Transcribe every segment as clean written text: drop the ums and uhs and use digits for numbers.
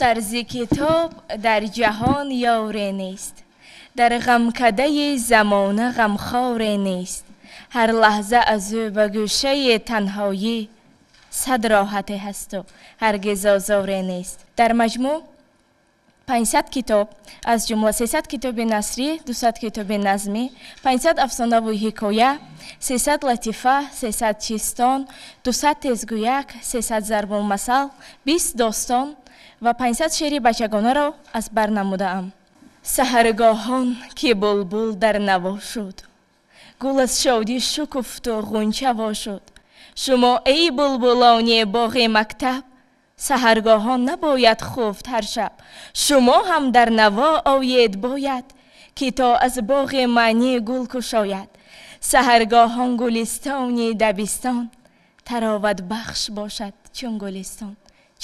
Дӯсттар зи китоб дар ҷаҳон ёре нест, дар ғамкадаи замона ғамхоре нест. Ҳар лаҳза аз ӯ ба гӯшаи танҳоӣ сад роҳате ҳасту ҳаргиз озоре нест. Дар маҷмӯъ 500 китоб, аз ҷумла 300 китоби насрӣ, 200 китоби назмӣ, 500 афсонаву ҳикоя, 300 латифа, 300 чистон, 200 тезгӯяк, 300 зарбулмасал, 20 достон ва 500 шеъри бачагонаро аз бар намудаам. Саҳаргоҳон ки булбул дар наво шуд, гул аз шодӣ шукуфту ғунча во шуд. Шумо эй булбулони боғи мактаб, саҳаргоҳон набояд хуфт ҳар шаб. Шумо ҳам дар наво оед бояд, ки то аз боғи маънӣ гул кушояд. Саҳаргоҳон гулистони дабистон тароватбахш бошад чун гулистон.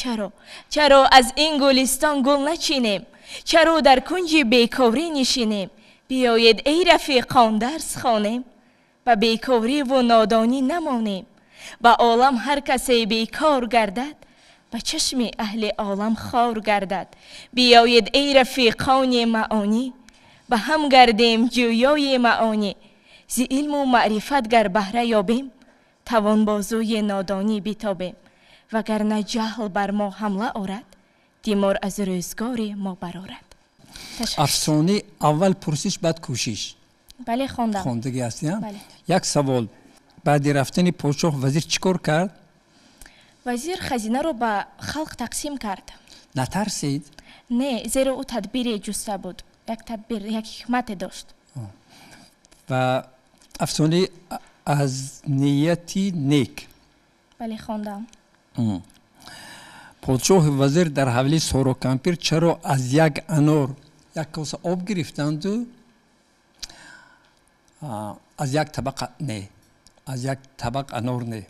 Чаро, чаро аз ин гулистон гул начинем? Чаро дар кунҷи бекорӣ нишинем? Биёед эй рафиқон дарс хонем, ба бекориву нодонӣ намонем. Ба олам ҳар касе бекор гардад, ба чашми аҳли олам хор гардад. Биёед эй рафиқони маонӣ, ба ҳам гардем ҷӯёи маонӣ. Зи илму маърифат гар баҳра ёбем, тавон бозӯи нодонӣ битобем. Вагарна ҷаҳл бар мо ҳамла орад, димор аз рӯзгори мо барорад. Афсонаи аввал пурсиш, баъд кӯшиш. Бале, хондам. Хондагӣ ҳастӣ? Бале. Як савол: баъди рафтани подшоҳ вазир чӣ кор кард? Вазир хазинаро ба халқ тақсим кард. Натарсид? Не, зеро ӯ тадбире ҷуста буд, як тадбир, як ҳикмате дошт. Ва афсонаи аз нияти нек. Бале, хондам. Подшоҳу вазир дар ҳавлии Сорокампир чаро аз як анор як коса об гирифтанду аз як табақ не, аз як табақ анор не?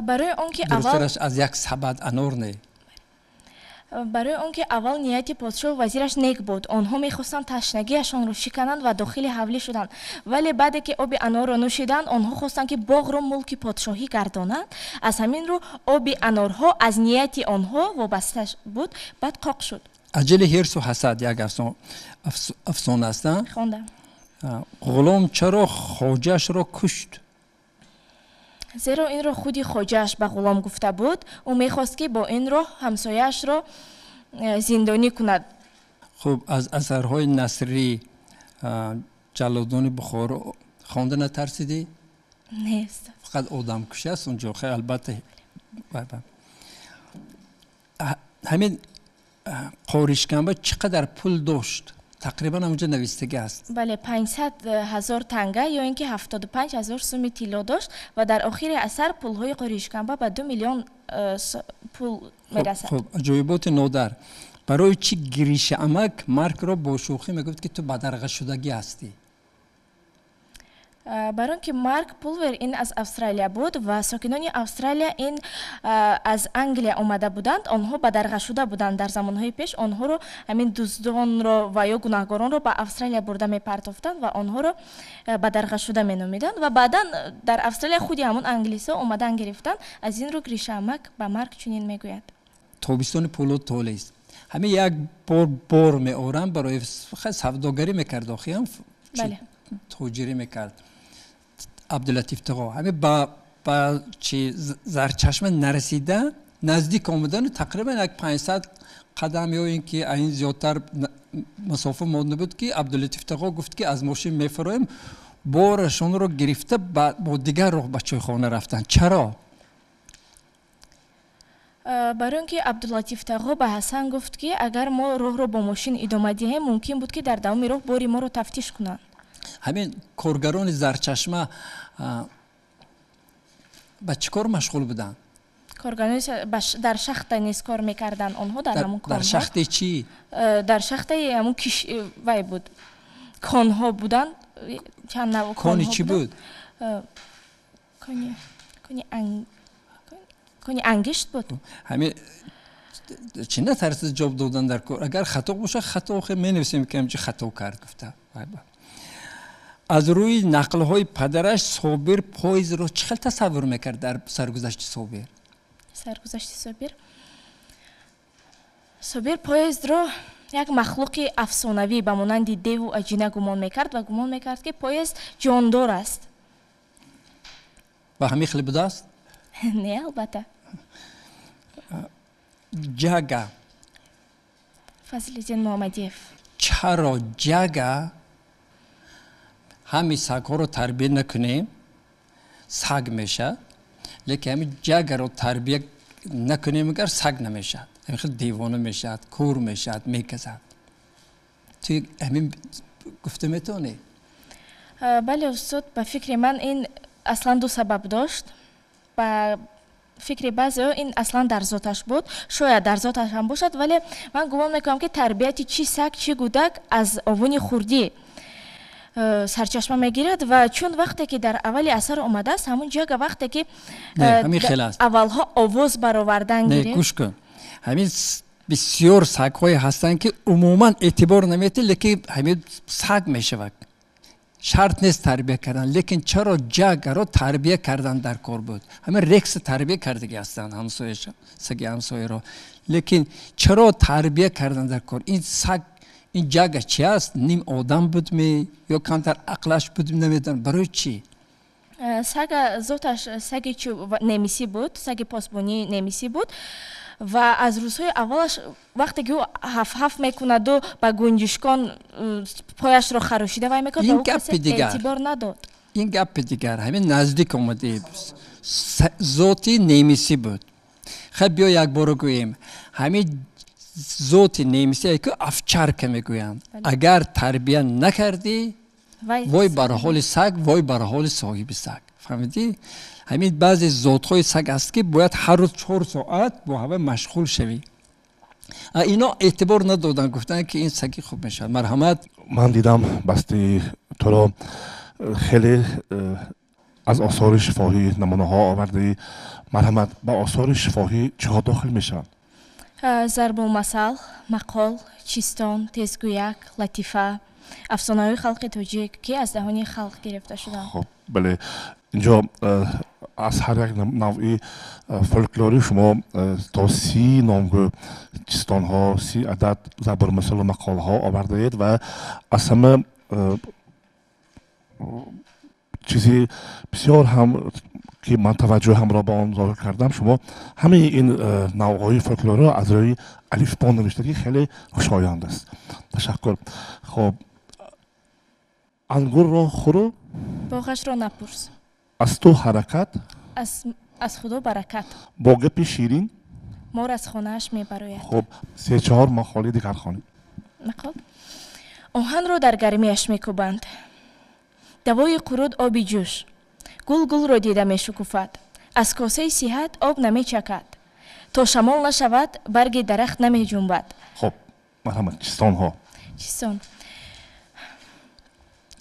Барои он ки аввал Дурустараш, аз як сабад анор не. Барои он ки аввал нияти подшоҳу вазираш нек буд. Онҳо мехостанд ташнагиашонро шикананд ва дохили ҳавлӣ шуданд, вале баъде ки оби анорро нӯшиданд, онҳо хостанд, ки боғро мулки подшоҳӣ гардонанд. Аз ҳамин рӯ оби анорҳо аз нияти онҳо вобаста буд, баъд қоқ шуд. Аҷали ҳирсу ҳасад як афсона аст, а? Хондам. Ғулом чаро хоҷаашро кушт? Зеро инро худи хоҷааш ба ғулом гуфта буд. Ӯ мехост, ки бо ин роҳ ҳамсояашро зиндонӣ кунад. Хуб, аз асарҳои насрӣ «Ҷаллодони Бухоро» хонда натарсидӣ? Нест. Фақат одамкушӣ аст унҷо, хел, албатта. Ҳамин Қоришканба чӣ қадар пул дошт? Тақрибан ҳамунҷо навистагӣ аст. Бале, 500 000 танга ё ин ки 75 000 суми тилло дошт ва дар охири асар пулҳои Қоришканба ба 2 миллион пул мерасад. Хуб, аҷоиботи нодар: барои чӣ Гриша амак Маркро бо шӯхӣ мегуфт, ки ту бадарғашудагӣ ҳастӣ? Барои он ки Марк Пулвер ин аз Австралия буд ва сокинони Австралия ин аз Англия омада буданд. Онҳо бадарғашуда буданд. Дар замонҳои пеш онҳоро, ҳамин дуздонро ва ё гунаҳгоронро, ба Австралия бурда мепартофтанд ва онҳоро бадарғашуда меномиданд. Ва баъдан дар Австралия худи ҳамон англисҳо омадан гирифтанд. Аз ин рӯ Гриша амак ба Марк чунин мегӯяд. Тобистони пулод толест. Ҳамин як бор бор меорам барои савдогарӣ мекард, охиам тоҷирӣ мекард Абдулатиф Тоғо. Ҳамин ба чи Зарчашма нарасида, наздик омадану тақрибан як 500 қадам ё ин ки ин зиёдтар масофа монда буд, ки Абдулатиф Тоғо гуфт, ки аз мошин мефароем. Борашонро гирифта, бо дигар роҳ ба чойхона рафтанд. Чаро? Барои он ки Абдулатиф Тағо ба Ҳасан гуфт, ки агар мо роҳро бо мошин идома диҳем, мумкин буд, ки дар давоми роҳ бори моро тафтиш кунанд. Ҳамин коргарони Зарчашма ба чӣ кор машғул буданд? Коргарони дар шахта низ кор мекарданд онҳо, дар ҳамон Дар шахтаи чӣ? Дар шахтаи ҳамон киш вай буд, конҳо буданд, чанд нав. Кони чӣ буд? Кони ангишт буд. Ҳамин чӣ натарсид ҷавоб додан дар кор? Агар хато бошад, хато менависем, ки ҳамчи хато кард гуфта. Аз рӯи нақлҳои падараш Собир поездро чӣ хел тасаввур мекард дар саргузашти Собир? Саргузашти Собир. Собир поездро як махлуқи афсонавӣ ба монанди деву аҷина гумон мекард ва гумон мекард, ки поезд ҷондор аст. Ва ҳамин хеле будааст? Не, албатта. Ҷага. Фазлиддин Муҳаммадиев. Чаро ҷага ҳами сагҳоро тарбия накунем, саг мешавад, лекин ҳами ҷагаро тарбия накунем, агар саг намешавад, ҳамин хел девона мешавад, кур мешавад, мегазад. Ту ҳамин гуфта метавонӣ? Бале, устод, ба фикри ман ин аслан ду сабаб дошт. Ба фикри баъзеҳо ин аслан дар зоташ буд, шояд дар зоташ ҳам бошад, вале ман гумон мекунам, ки тарбияти чӣ саг, чӣ гудак аз овони хурдӣ сарчашма мегирад ва чун вақте ки дар аввали асар омадааст, ҳамун ҷага вақте ки аввалҳо овоз баровардан гирифт. Гӯш кун, ҳамин бисёр сагҳое ҳастанд, ки умуман эътибор наметиҳ, лекин ҳамин саг мешавад. Шарт нест тарбия кардан, лекин чаро ҷагаро тарбия кардан дар кор буд? Ҳамин Рекса тарбия кардагӣ ҳастанд, ҳамсояша, саги ҳамсояро, лекин чаро тарбия кардан дар кор? Ин саг, ин ҷага чи аст? Ним одам будми ё камтар ақлаш буд, намедонам, барои чӣ? Сага зоташ саги немисӣ буд, саги посбонии немисӣ буд ва аз рӯзҳои аввалаш вақте ки ӯ ҳаф-ҳаф мекунаду ба гунҷишкон пояшро харошида вай мекард, ин гапи дигар, эътибор надод. Ин гапи дигар, ҳамин наздик омадӣ, зоти немисӣ буд. Хай, биё якбора гӯем, ҳамин зоти немисӣ ки овчарка мегӯянд, агар тарбия накардӣ, вой бар ҳоли саг, вой бар ҳоли соҳиби саг. Фаҳмидӣ? Ҳамин баъзе зотҳои саг аст, ки бояд ҳар рӯз 4 соат бо ҳава машғул шавӣ. Ино эътибор надоданд, гуфтанд, ки ин саги хуб мешавад. Марҳамат. Ман дидам басти туро, хеле аз осори шифоҳӣ намунаҳо овардаӣ. Марҳамат, ба осори шифоҳӣ чиҳо дохил мешаванд? Зарбулмасал, мақол, чистон, тезгӯяк, латифа, афсонаҳои халқи тоҷик, ки аз даҳони халқ гирифта шуданд. Хоб, бале, инҷо аз ҳар як навъи фолклорӣ шумо то 30 номгӯ чистонҳо, 30 адад зарбулмасалу мақолҳо овардаед ва аз ҳама чизи бисёр ҳам ки ман таваҷҷӯҳамро ба он зоҳир кардам, шумо ҳамаи ин навъҳои фолклорро аз рӯи алифбо навиштагӣ, хеле хушоянд аст. Ташаккур. Хоб, ангурро хӯру боғашро напурс. Аз ту ҳаракат, аз худо баракат. Бо гапи ширин мор аз хонааш мебарояд. Хуб, се чор мақоли дигар хонед. Мақол. Оҳанро дар гармиаш мекӯбанд. Давои қурут оби ҷӯш. Гул гулро дида мешукуфад. Аз косаи сиҳат об намечакад. То шамол нашавад, барги дарахт намеҷунбад. Хуб, марҳамат, чистонҳо. Чистон.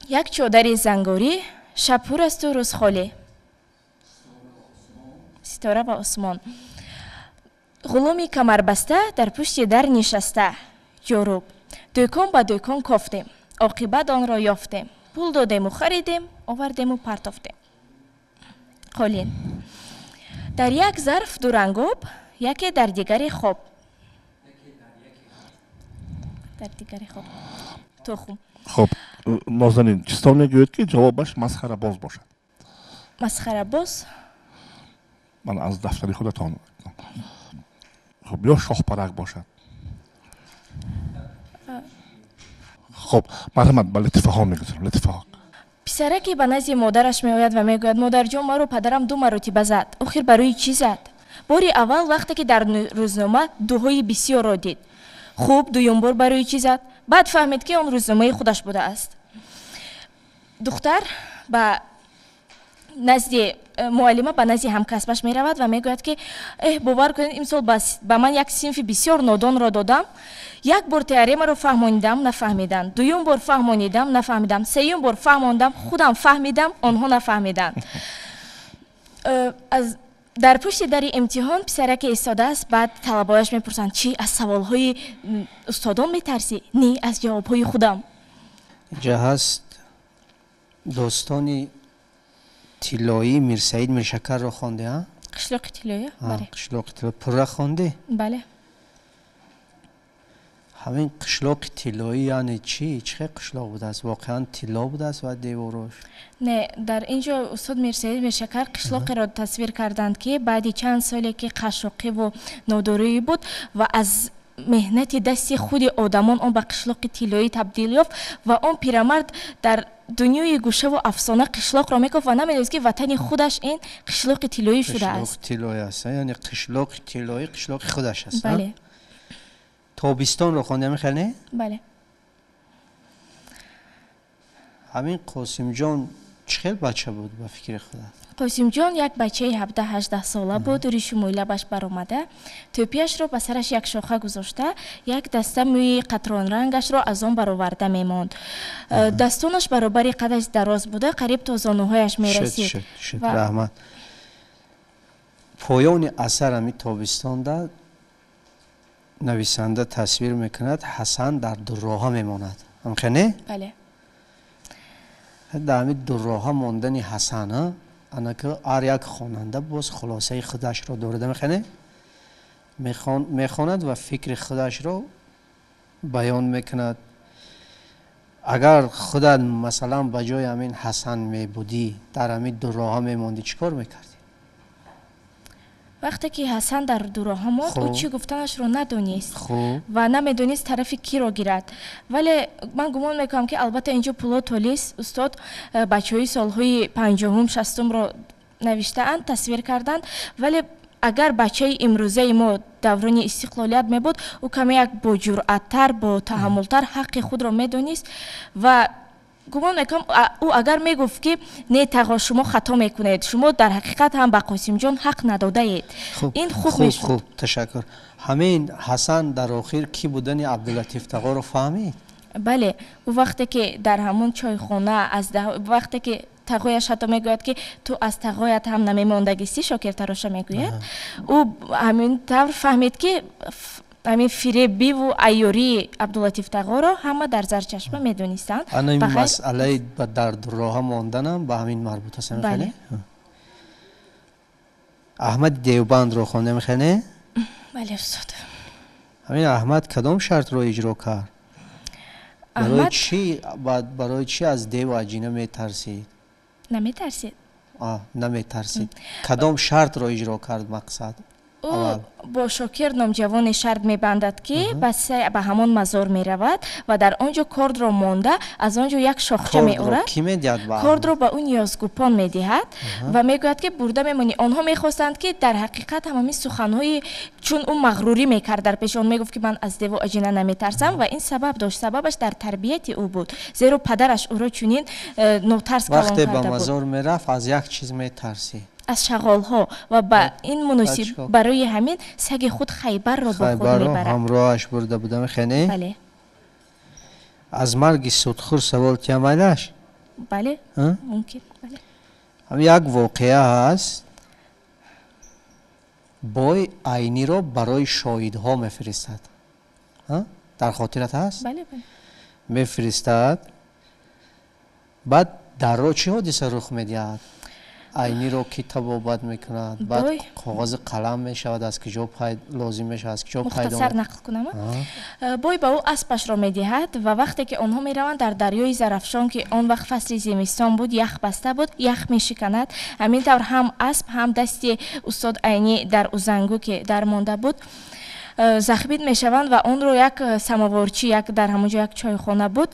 Як чодари зангорӣ, шаб пур асту рӯз холӣ. Ситора ва осмон. Ғуломи камарбаста дар пушти дар нишаста. Ҷоруб. Дӯкон ба дӯкон кофтем, оқибат онро ёфтем, пул додему харидем, овардему партофтем. Қолин. Дар як зарф ду рангоб, яке дар дигаре хоб, дар дигаре хоб. Тухм. Хуб, Нозанин, чистон мегӯяд, ки ҷавобаш масхарабоз бошад? Масхарабоз. Ман аз дафтари худатон. Хуб, ё шоҳпарак бошад. Хуб, марҳамат, ба латифаҳо мегузарем, латифаҳо. Писараке ба назди модараш меояд ва мегӯяд: «Модарҷон, маро падарам ду маротиба зад. Охир барои чӣ зад?» «Бори аввал вақте ки дар рӯзнома дуҳои бисёрро дид». «Хуб, дуюм бор барои чӣ зад?» «Баъд фаҳмид, ки он рӯзномаи худаш будааст». Духтар ба назди муаллима, ба назди ҳамкасбаш меравад ва мегӯяд, ки эҳ, бовар кунед, имсол ба ман як синфи бисёр нодонро додам. Як бор теоремаро фаҳмонидам, нафаҳмиданд. Дуюм бор фаҳмонидам, нафаҳмидам. Сеюм бор фаҳмондам, худам фаҳмидам, онҳо нафаҳмиданд. Дар пушти дари имтиҳон писараке истодааст. Баъд талабояш мепурсанд: «Чӣ, аз саволҳои устодон метарсӣ?» «Не, аз ҷавобҳои худам». Инҷа ҳаст достони тиллоии Мирсаид Миршакарро хонде? Қишлоқи тиллоӣ, бале. Қишлоқи тиллоӣ пурра хонде? Бале. Ҳамин қишлоқи тиллоӣ яъне чӣ? Чӣ хел қишлоқ будааст? Воқеан тилло будааст ва деворош? Не, дар ин ҷо устод Мирсаид Миршакар қишлоқеро тасвир карданд, ки баъди чанд соле ки қашшоқиву нодорӣ буд ва аз меҳнати дасти худи одамон он ба қишлоқи тиллоӣ табдил ёфт ва он пирамард дар дунёи гӯшаву афсона қишлоқро мекофт ва намедонист, ки ватани худаш ин қишлоқи тиллоӣ шудааст. Тиллоӣ аст, яъне қишлоқи тиллоӣ қишлоқи худаш аст. Бале. Тобистонро хондем, хел не? Бале. Ҳамин Қосимҷон чӣ хел бача буд ба фикри худат? Қосимҷон як бачаи 17-18 сола буд, ришу мӯйлабаш баромада, тӯпияшро ба сараш як шоха гузошта, як даста мӯи қатронрангашро аз он бароварда мемонд. Дастонаш баробари қадаш дароз буда, қариб то зонуҳояш мерасид. Шуд, шуд, раҳмат. Поёни асар ҳами тобистонда нависанда тасвир мекунад, Ҳасан дар дурроҳа мемонад. Ҳамхел не? Бале. Дар ҳамин дурроҳа мондани Ҳасан, анаки ҳар як хонанда боз хулосаи худашро дорад, ҳамхел не? Мехонад ва фикри худашро баён мекунад. Агар худат масалан ба ҷои ҳамин Ҳасан мебудӣ, дар ҳамин дурроҳа мемондӣ, чӣ кор мекардӣ? Вақте ки Ҳасан дар дуроҳа монд, ӯ чӣ гуфтанашро надонист ва намедонист тарафи киро гирад. Вале ман гумон мекунам, ки албатта инҷо Пулод Толис устод бачаҳои солҳои 50-ум, 60-умро навиштаанд, тасвир карданд. Вале агар бачаи имрӯзаи мо даврони истиқлолият мебуд, ӯ каме як боҷуръаттар, ботаҳаммултар ҳаққи худро медонист ва гумон мекунам, ӯ агар мегуфт, ки не, тағо, шумо хато мекунед, шумо дар ҳақиқат ҳам ба Қосимҷон ҳақ надодаед, ин хуб мешуд. Хуб, ташаккур. Ҳамин Ҳасан дар охир кӣ будани Абдулатиф тағоро фаҳмид? Бале, ӯ вақте ки дар ҳамон чойхона аз вақте ки тағояш ҳатто мегӯяд, ки ту аз тағоят ҳам намемондагистӣ, шокиртароша мегӯяд, ӯ ҳамин тавр фаҳмид, ки ҳамин фиребиву айёрии Абдулатиф тағоро ҳама дар Зарчашма медонистанд. Ана ин масъалаи ба дар роҳа монданам ба ҳамин марбут аст, хеле? Аҳмади Девбандро хондем, хеле? Бале, устод. Ҳамин Аҳмад кадом шартро иҷро кард? Барои чӣ аз деву аҷина метарсид? Наметарсид. Наметарсид. Кадом шартро иҷро кард, мақсад? Ӯ бо Шокир номҷавоне шарт мебандад, ки ба ҳамон мазор меравад ва дар он ҷо кордро монда, аз он ҷо як шохча меорад. Кӣ медиҳад ба? Кордро ба ӯ ниёзгупон медиҳад ва мегӯяд, ки бурда мемонӣ. Онҳо мехостанд, ки дар ҳақиқат ҳамаи суханҳои, чун ӯ мағрурӣ мекард дар пеши он, мегуфт, ки ман аз деву аҷина наметарсам, ва ин сабаб дошт. Сабабаш дар тарбияти ӯ буд, зеро падараш ӯро чунин нотарс калон вақте ба карда буд. Мазор мерафт, аз як чиз метарсид. Аз шағолҳо, ва ба ин муносиб барои ҳамин саги худ Хайбарро бо худ мебарад. Ҳамроҳаш бурда будам, хене? Бале. Аз марги судхӯр савол тиямайлаш? Бале, мумкин, бале. Ҳам як воқеа ҳаст, бой Айниро барои шоҳидҳо мефиристад. Дар хотират ҳаст? Бале, бале. Мефиристад. Баъд дар роҳ чӣ ҳодиса рух медиҳад? Айниро ки табобат мекунад, баъд коғази қалам мешавад, аз куҷо лозим мешавад, аз куҷо пайдо? Мухтасар нақл кунам. Бой ба ӯ аспашро медиҳад ва вақте ки онҳо мераванд дар дарёи Зарафшон, ки он вақт фасли зимистон буд, ях баста буд, ях мешиканад. Ҳамин тавр ҳам асп, ҳам дасти устод Айнӣ дар узангу, ки дармонда буд, захмит мешаванд ва онро як самоворчӣ, як дар ҳамон ҷо як чойхона буд,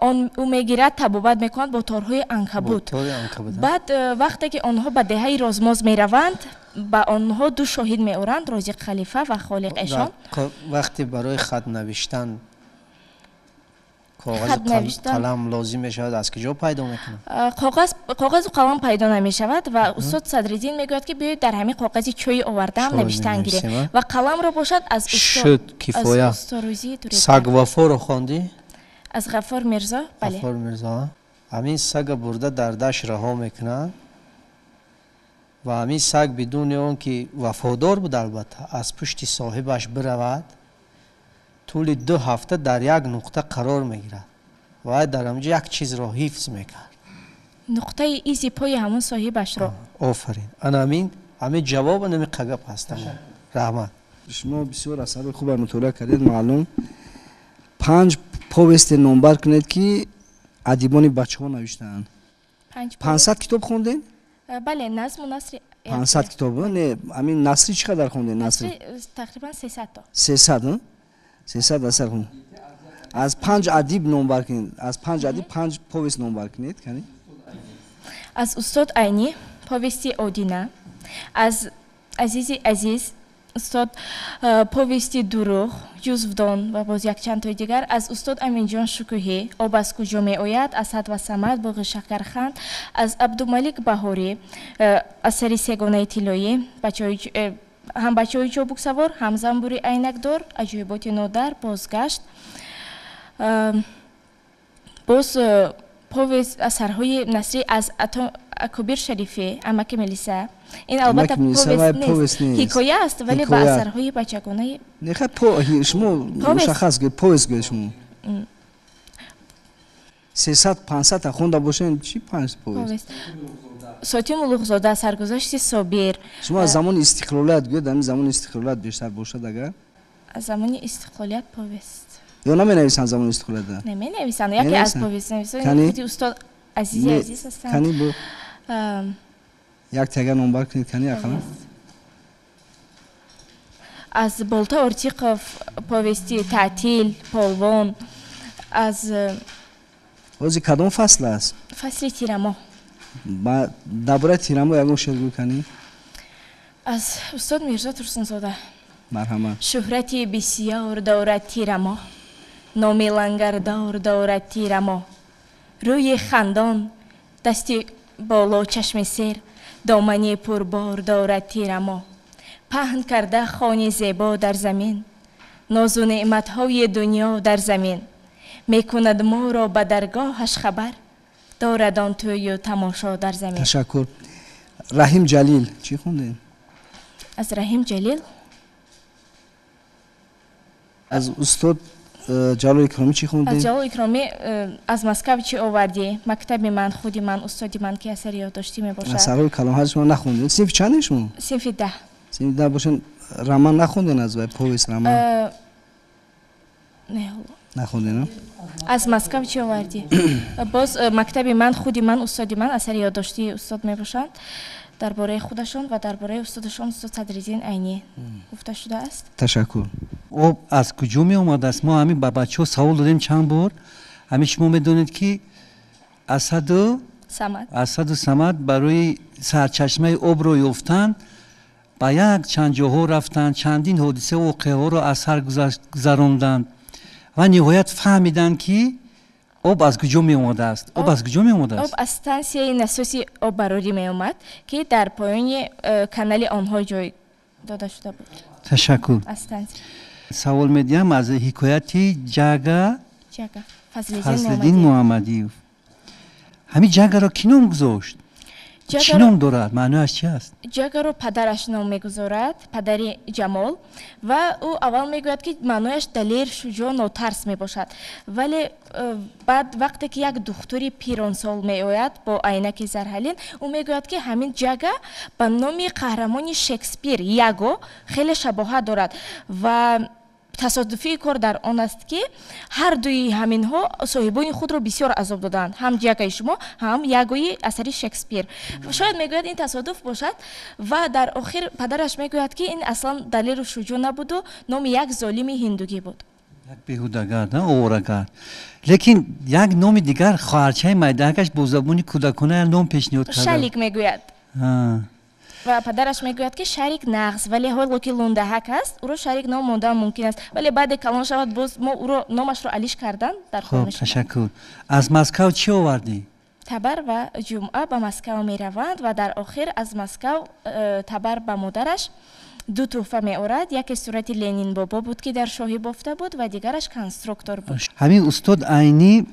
он ӯ мегирад, табобат мекунад бо торҳои анкабут. Баъд вақте ки онҳо ба деҳаи Розмоз мераванд, ба онҳо ду шоҳид меоранд, Розиқ Халифа ва Холиқ Эшон. Вақте барои хат навиштан коғаз қалам лозим мешавад, аз куҷо пайдо мекунад? Коғазу қалам пайдо намешавад ва устод Садриддин мегӯяд, ки биёед, дар ҳамин коғази чойи овардаам навиштан гирем, ва қаламро бошад аз шуд, кифоя. Сагвафоро хондӣ? Аз Ғаффор Мирзо, бале. Ғаффор Мирзо. Ҳамин сага бурда дар дашт раҳо мекунад ва ҳамин саг бидуни он ки вафодор буд, албатта, аз пушти соҳибаш биравад, тӯли 2 ҳафта дар як нуқта қарор мегирад ва дар ҳамҷо як чизро ҳифз мекард. Нуқтаи изи пои ҳамон соҳибашро. Офарин. Ана ҳамин ҷавоб, ана қагап ҳастам. Раҳмат. Шумо бисёр асарҳои хубро мутолиа кардед, маълум. 5 повести номбар кунед, ки адибони бачаҳо навиштаанд. 500 китоб хондед? Бале, назму насри. 500 китоб? Не, ҳамин насри чӣ қадар хондед? Насри тақрибан 300 то. 300, 300 асар хонд. Аз 5 адиб номбар кунед. Аз 5 адиб 5 повест номбар кунед. Кани? Аз устод Айнӣ повести Одина, аз Азизи Азиз устод повести Дурӯғ, Ҷузвдон ва боз якчанд тои дигар, аз устод Аминҷон Шукӯҳӣ Об аз куҷо меояд, Асад ва Самад, Боғи Шакарханд, аз Абдумалик Баҳорӣ асари Сегонаи тиллоӣ, ҳам бачаҳои чобуксавор, ҳам занбури айнакдор, Аҷоиботи нодар, Бозгашт, боз повест асарҳои насрӣ аз Акобир Шарифӣ, Амаки Мелиса. Ин албатта повест нест, ҳикоя аст, вале ба асарҳои бачагонаи Шумо мушаххас гӯед, повест гӯед шумо. 300 500 хонда бошед, чӣ 5 повест? Сотим Улуғзода, Саргузашти Собир. Шумо аз замони истиқлолият гӯед, ҳамин замони истиқлолият бештар бошад агар? Аз замони истиқлолият повест. Ё наменависанд замони истиқлолият? Наменависанд. Яке аз повестнависони худи устод Азизи Азиз ҳастанд. Кани бу? Як тага номбар кунед, кани ақаллан? Аз Болта Ортиқов повести Таътил, Полвон, аз Ҳозир кадом фасл аст? Фасли тирамоҳ. Дар бораи тирамоҳ ягон шеър гӯй, кани? Аз устод Мирзо Турсунзода. Марҳамат. Шӯҳрати бисёр дорад тирамоҳ, номи лангардор дорад тирамоҳ, рӯи хандон, дасти боло, чашми сер, домани пурбор дорад тирамоҳ, паҳн карда хони зебо дар замин, нозу неъматҳои дунё дар замин, мекунад моро ба даргоҳаш хабар, дорад он тӯю тамошо дар замин. Ташаккур. Раҳим Ҷалил чӣ хондед? Аз Раҳим Ҷалил, аз устод Ҷалол Икромӣ чӣ хондед? Аз Ҷалол Икромӣ Аз Москав чӣ овардӣ, Мактаби ман, худи ман, устоди ман, ки асари ёддоштӣ мебошад. Асарҳои калонҳаҷ шумо нахондед? Синфи чандед шумо? Синфи 10. Синфи 10 бошед, роман нахондед аз вай, повест, роман? Не, ҳоло. Нахондед? Аз Москав чӣ овардӣ, боз Мактаби ман, худи ман, устоди ман асари ёддоштии устод мебошанд. Дар бораи худашон ва дар бораи устодашон устод Садриддин Айнӣ гуфта шудааст. Ташаккур. Об аз куҷо меомадааст? Мо ҳамин ба бачаҳо савол додем чанд бор. Ҳамин шумо медонед, ки Асаду Самад, Асаду Самад барои сарчашмаи обро ёфтан ба як чанд ҷоҳо рафтанд, чандин ҳодиса воқеаҳоро аз сар гузаронданд ва ниҳоят фаҳмиданд, ки об аз куҷо меомадааст. Об аз куҷо меомадааст? Об аз стансияи насоси оббарорӣ меомад, ки дар поёни канали онҳо ҷой дода шуда буд. Ташаккур. Аз стансия. Савол медиҳам аз ҳикояти Ҷага, Ҷага Фазлиддин Муҳаммадиев. Ҳамин Ҷагаро кӣ ном гузошт? Чӣ ном дорад? Маънояш чи аст? Ҷагаро падараш ном мегузорад, падари Ҷамол, ва ӯ аввал мегӯяд, ки маънояш далер, шуҷоъ, нотарс мебошад, вале баъд вақте ки як духтури пиронсол меояд бо айнаки зарҳалин, ӯ мегӯяд, ки ҳамин Ҷага ба номи қаҳрамони Шекспир Яго хеле шабоҳат дорад ва тасодуфии кор дар он аст, ки ҳар дуи ҳаминҳо соҳибони худро бисёр азоб доданд, ҳам Ҷагаи шумо, ҳам Ягои асари Шекспир. Шояд, мегӯяд, ин тасодуф бошад. Ва дар охир падараш мегӯяд, ки ин аслан далеру шуҷоъ набуду номи як золими ҳиндугӣ буд. Як беҳудагард, оворагард. Лекин як номи дигар хоҳарчаи майдаакаш бо забони кӯдакона як ном пешниҳод карда. Шалик мегӯяд. Ва падараш мегӯяд, ки Шарик нағз, вале ҳоло ки лундаҳак аст, ӯро Шарик ном мондан мумкин аст, вале баъде калон шавад, боз мо ӯро номашро алиш кардан дар кор Хуб. мешавад. Ташаккур. Аз Москав чӣ овардӣ? Табар ва Ҷумъа ба Москав мераванд ва дар охир аз Москав Табар ба модараш ду тӯҳфа меорад. Яке сурати Ленин бобо буд, ки дар шоҳӣ бофта буд, ва дигараш конструктор буд. Ҳамин устод Айнӣ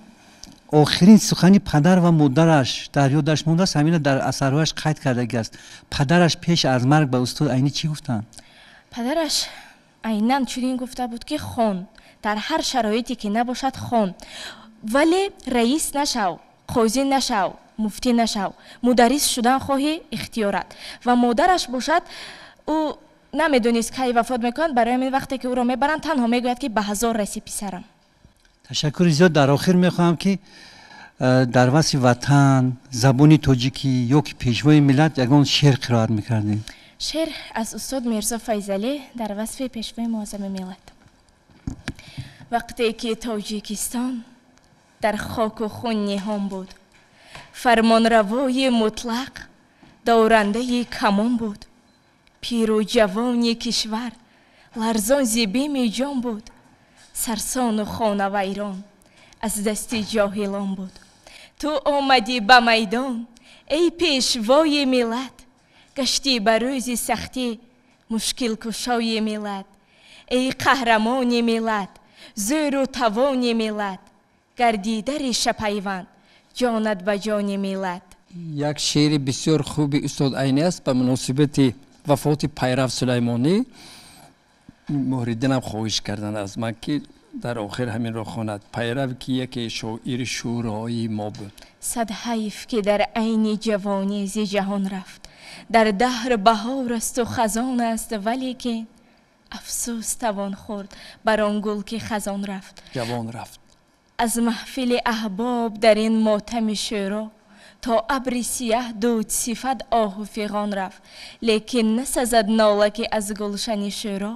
охирин сухани падар ва модараш дар ёдаш мондааст, ҳамина дар асарҳояш қайд кардагиаст. Падараш пеш аз марг ба устод Айнӣ чӣ гуфтанд? Падараш айнан чунин гуфта буд, ки хон, дар ҳар шароите ки набошад, хон, вале раис нашав, қозӣ нашав, муфтӣ нашав, мударрис шудан хоҳӣ, ихтиёрат. Ва модараш бошад, ӯ намедонист, кай вафот мекунад, барои ҳамин вақте ки ӯро мебаранд, танҳо мегӯяд, ки ба ҳазор раси, писарам. Ташаккури зиёд. Дар охир мехоҳам, ки дар васфи ватан, забони тоҷикӣ ё ки пешвои миллат ягон шеър қироат мекардем. Шеър аз устод Мирзо Файзалӣ дар васфи пешвои муаззами миллат. Вақте ки Тоҷикистон дар хоку хун ниҳон буд, фармонравои мутлақ дорандаи камон буд, пиру ҷавони кишвар ларзон зи бими ҷон буд, сарсону хонавайрон аз дасти ҷоҳилон буд. Ту омадӣ ба майдон, эй пешвои миллат, гаштӣ ба рӯзи сахтӣ мушкилкушои миллат. Эй қаҳрамони миллат, зӯру тавони миллат, гардидари шапайванд ҷонат ба ҷони миллат. Як шеъри бисёр хуби устод Айнӣ аст ба муносибати вафоти Пайрав Сулаймонӣ. Муҳриддинам хоҳиш карданд аз ман, ки дар охир ҳаминро хонад. Пайрав, ки яке шоири шӯроии мо буд. Сад ҳайф, ки дар айни ҷавонӣ зи ҷаҳон рафт. Дар даҳр баҳор асту хазон аст, валекин афсӯс тавон хӯрд бар он гул, ки хазон рафт. Ҷавон рафт. Аз маҳфили аҳбоб дар ин мотами шӯро то абри сияҳ дуд сифат оҳу фиғон рафт. Лекин насазад нола, ки аз гулшани шӯро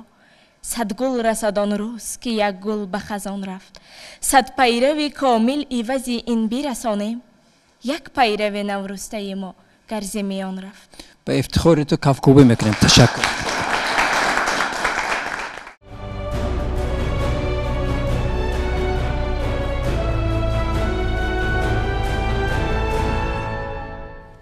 100 гул расад он рӯз, ки як гул ба хазон рафт. 100 пайрави комил ивази ин бирасонем, як пайрави наврӯстаи мо гарзи миён рафт. Ба ифтихори ту кафкӯбӣ мекунем. Ташаккур.